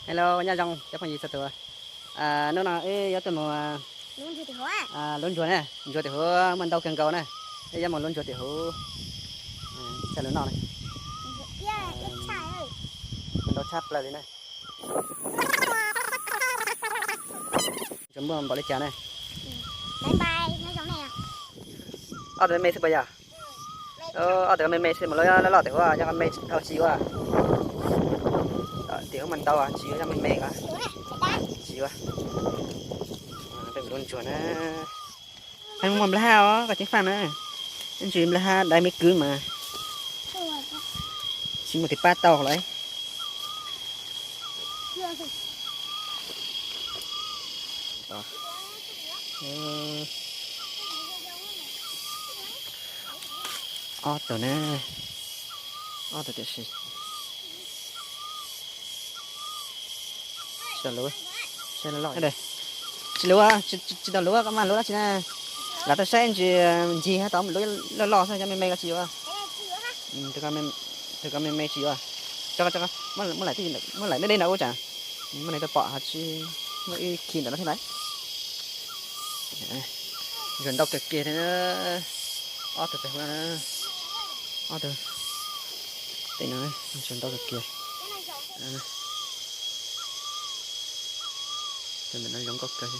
Hello, nyob zoo cov phooj ywg txhua tus. Hnub no wb yuav tuaj mus lub ntsuag na, ntsuag tim huv muaj ntau kawg nkaus na. Wb yuav mus lub ntsuag tim huv txhaj lug noj na. Ntau tshaj plaws li na. Ntsuag muaj npaum li cas na? Ob tug me me xwb puas yog? Ob tug me me xwb mas loj loj tim huv, yog me tsis yuav. Tim huv mas ntau tsis yuav, yog me me ko tsis yuav. Peb mus lub ntsuag na. Peb muaj nplaj hab os koj ceev faj na. Ntsis nplaj hab dai me kwv mas tsis muaj tus pab tau lawm. Ob tug na, ob tug tiam sis tsis tau luv, tsis luv, tsis tau luv koj maj luv dab tsi na. Lam tuaj saib ntsis ncig tau luv loj loj xwb, cov me me ko tsis yuav. Tus ko me me tsis yuav. Muab laim deb deb ntawm ub tsam muaj neeg tuaj pom ho tsis muaj ib khi ntawm no thiab lawm. Ntsuag ntau kawg kiag thiab, ob tug pem huv no, ob tug pem no ntsuag ntau kawg kiag. Tus ntawm no zoo nkauj kawg.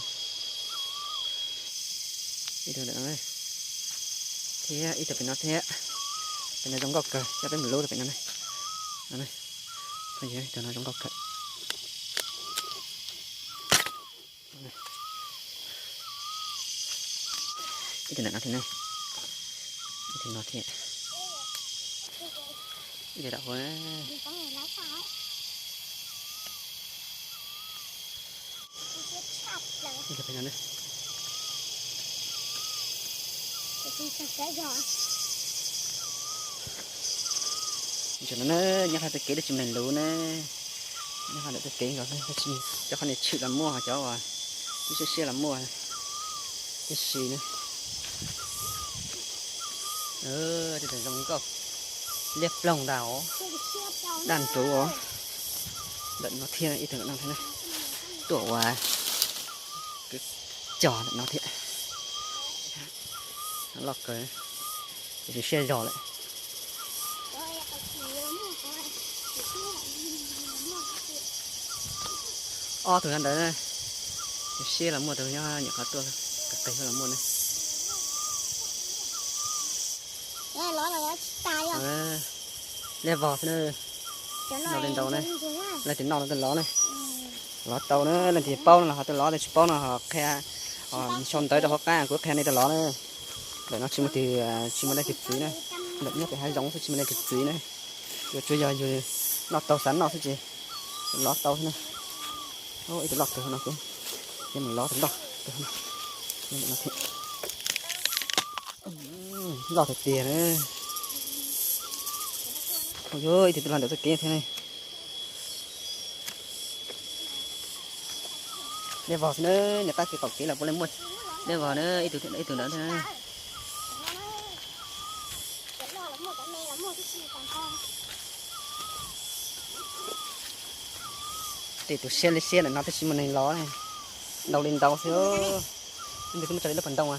Ib tug ntawm no thiab ib tug pem no thiab. Pem no zoo nkauj kawg, coj peb mus lub rau pem no na. Ib tug no zoo nkauj kawg. Ib tug ntawm no thiab ne, ib tug no thiab, ib tug dam huv. Ib tug pem no na. Tam no na, nyob hauv tej kev twb tsis muaj neeg luv na. Nyob hauv ntawm tej kev nkaus, cov qhov niag tshwm los muaj, cov uas twb siab siab los muaj tib si na. Tej ntawd zoo nkauj, liab ploog ntag os, daj nruv os. Ntawm no thiab ib tug ntawm no thiab, tuaj ua kwv cog ntawm no thiab. Loj kawg, ces siab zog lawm. Ob tug no ntawd, siab los muaj tus nyob nyuam qhuav tuaj, qis qis los muaj na. Liab vog xwb na. Noj li ntau na. Leej twg noj no twb lov na. Lov tau na, leej twg paub no los ho twb lov, leej twg tsis paub no ho qhia, sau ntawv rau hauv qab kuv qhia nej tau lov na. Ntawm no tsis muaj tus, tsis muaj leej twg txwv na. Ntawm nyob pem hav zoov xwb tsis muaj leej twg txwv na. Yuav tsuas yog yus noj tau xav noj xwb ces lov tau xwb na. Ib tug loj kawg no kuv, ces mus lov tus loj kawg no. Loj tiag tiag na. Ib tug twb los ntawm txoj kev thiab ne. Liab vog xwb na, niam tab kev qaum kev los puav leej muaj liab vog na, ib tug ib tug ntawd thiab na. Tej tus siab li siab ntawm no twb tsis muaj neeg lov ne. Ntau li ntau xwb. Ib ntus twb muab tso li lub pas ntoo a.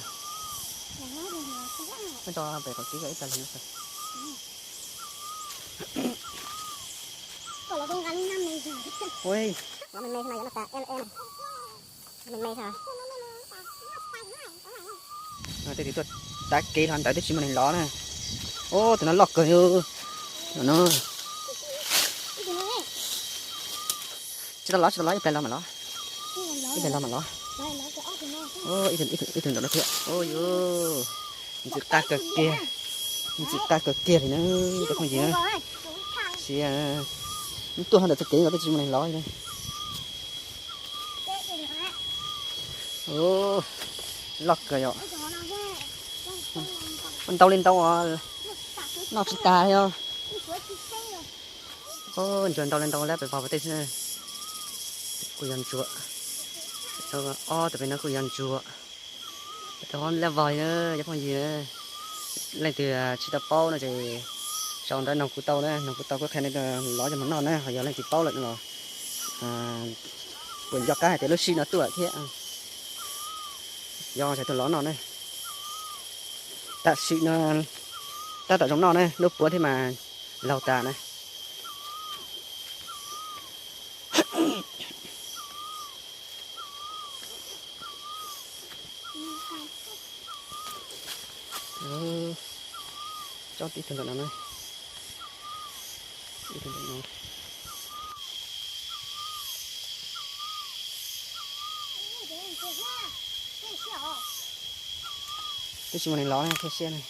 Muab tso pem qaum kev ib tag li no. Ua, tej tus tuaj tav kev hlo ntawd twb tsis muaj neeg lov na. Ub, tus no loj kawg li. No, tsis tau lov, tsis tau lov, ib pliag los mam lov. Ib pliag los mam lov. Ib tug ntawm no thiab. Ub yuv, ntxim qab kawg kiag, ntxim qab kawg kiag li na, cov phooj ywg na. Sis, tuaj hlo ntawm txoj kev nkaus twb tsis muaj neeg lov li. Ub, loj kawg yom. Ntau li ntau os, noj tsis tas li os. Ub, ntsuag ntau li ntau lab pes vog pem tej xwb. Kuj yog ntsuag. Ob tug pem no kuj yog ntsuag. Tau lab vog li na, cov phooj ywg na. Leej twg tsis tau paub no ces sau ntawv noog kuv tau na, noog kuv tau kuv qhia nej lov coj mus noj na, ho yog leej twg paub lawm no los Puas nco qab hais tias lub sij no tuaj thiab. Yog sawv daws los noj ne. Tam sim no tab tom zoo noj ne, lub puav thiab mas laug tas na. Tsob tib tug ntawm no na. Ib tug ntawm no. Twb tsis muaj neeg los thiaj siab ne.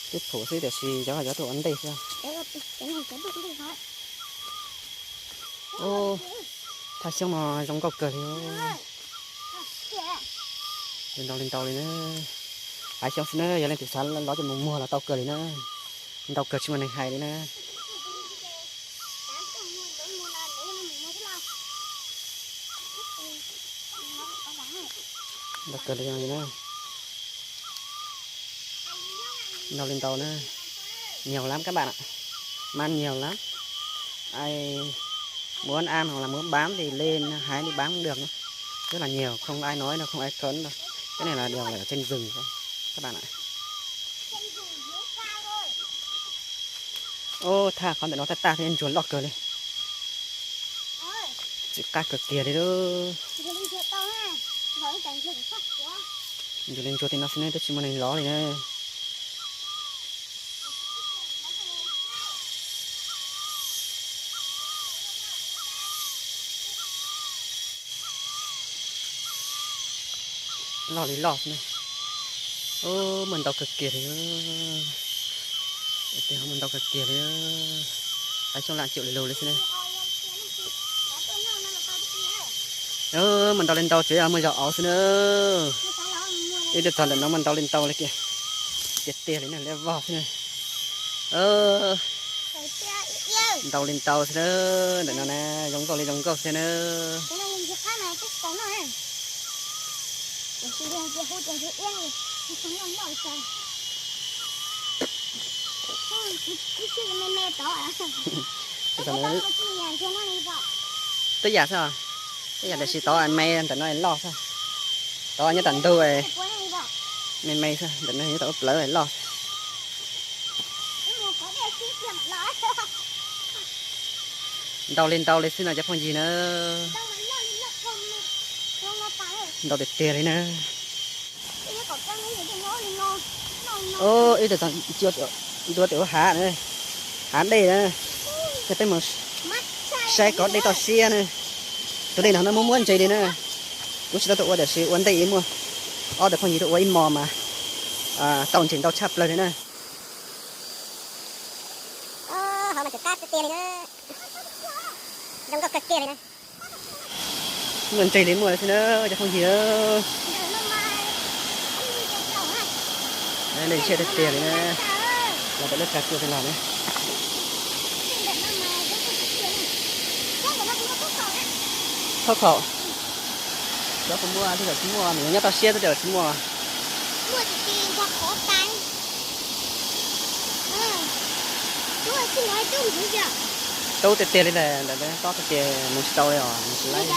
Twb phuam xwb tiam sis cov, cov tuaj ua ntej xwb. Ub, thaj xyoob no zoo nkauj kawg li. Li ntau li ntau li na. Haiv xyoob xwb na, yog leej twg xav los ces mus muag los tau kawg li na. Ntau kawg tsis muaj neeg hais li na. Ntau kawg li na. Ntau li ntau na. Nhiều lắm các bạn ạ. Mát nhiều lắm. Ai muốn ăn hoặc là muốn bám thì lên hái đi bán cũng được nhé. Rất là nhiều, không ai nói đâu, không ai cấm đâu. Cái này là đều ở trên rừng thôi, các bạn ạ. Ub, thaj qhov ntawm no tag tag thiab ntsuag loj kawg li. Txiv qab kawg kiag li lub. Ntsuag li ntsuag tim no xwb ne, twb tsis muaj neeg los li na. Loj li loj xwb ne. Ub, muaj ntau kawg kiag li. Muaj ntau kawg kiag li. Haiv xyoob lam cuam li lug li xwb ne. Muaj ntau li ntau tsev muaj zog auv xwb na. Ib tug txog ntawm no muaj ntau li ntau li kiag. Tiag tiag li na, liab vog xwb na. Ntau li ntau xwb na. Ntawm no na, zoo nkauj li zoo nkauj xwb na. Twb yam xwb, twb yam tiam sis tod me ntawm no loj xwb. Tod nyob tom ntug me me xwb, ntawm no nyob tom lub plawv loj. Ntau li ntau li xwb no cov phooj ywg na. Ntau tiag tiag li na. Ib tug ntua tim ub hav na, hav dej na. Ces peb mus saib kov dej toj siab na. Tus dej no muab muab ntses li na. Kuv tsis tau tuaj ua tiam sis ua ntej muaj ob tug phooj ywg tuaj ua ib hmo mas tau ntses ntau tshaj plaws li na. Hov mas tseem qab tiag tiag li na. Zoo nkauj kawg kiag li na. Muaj ntses li muaj xwb na cov phooj ywg. Dej siab tiag tiag li na. Los pem lub tsa cua pem los na. Thob khaum. Cov kuv muaj tej zaum tsis muaj, nws nyob toj siab tej zaum tsis muaj. Tub tiag tiag li ntawm tob tiag tias mus tsis tau li os, mus tsis laib.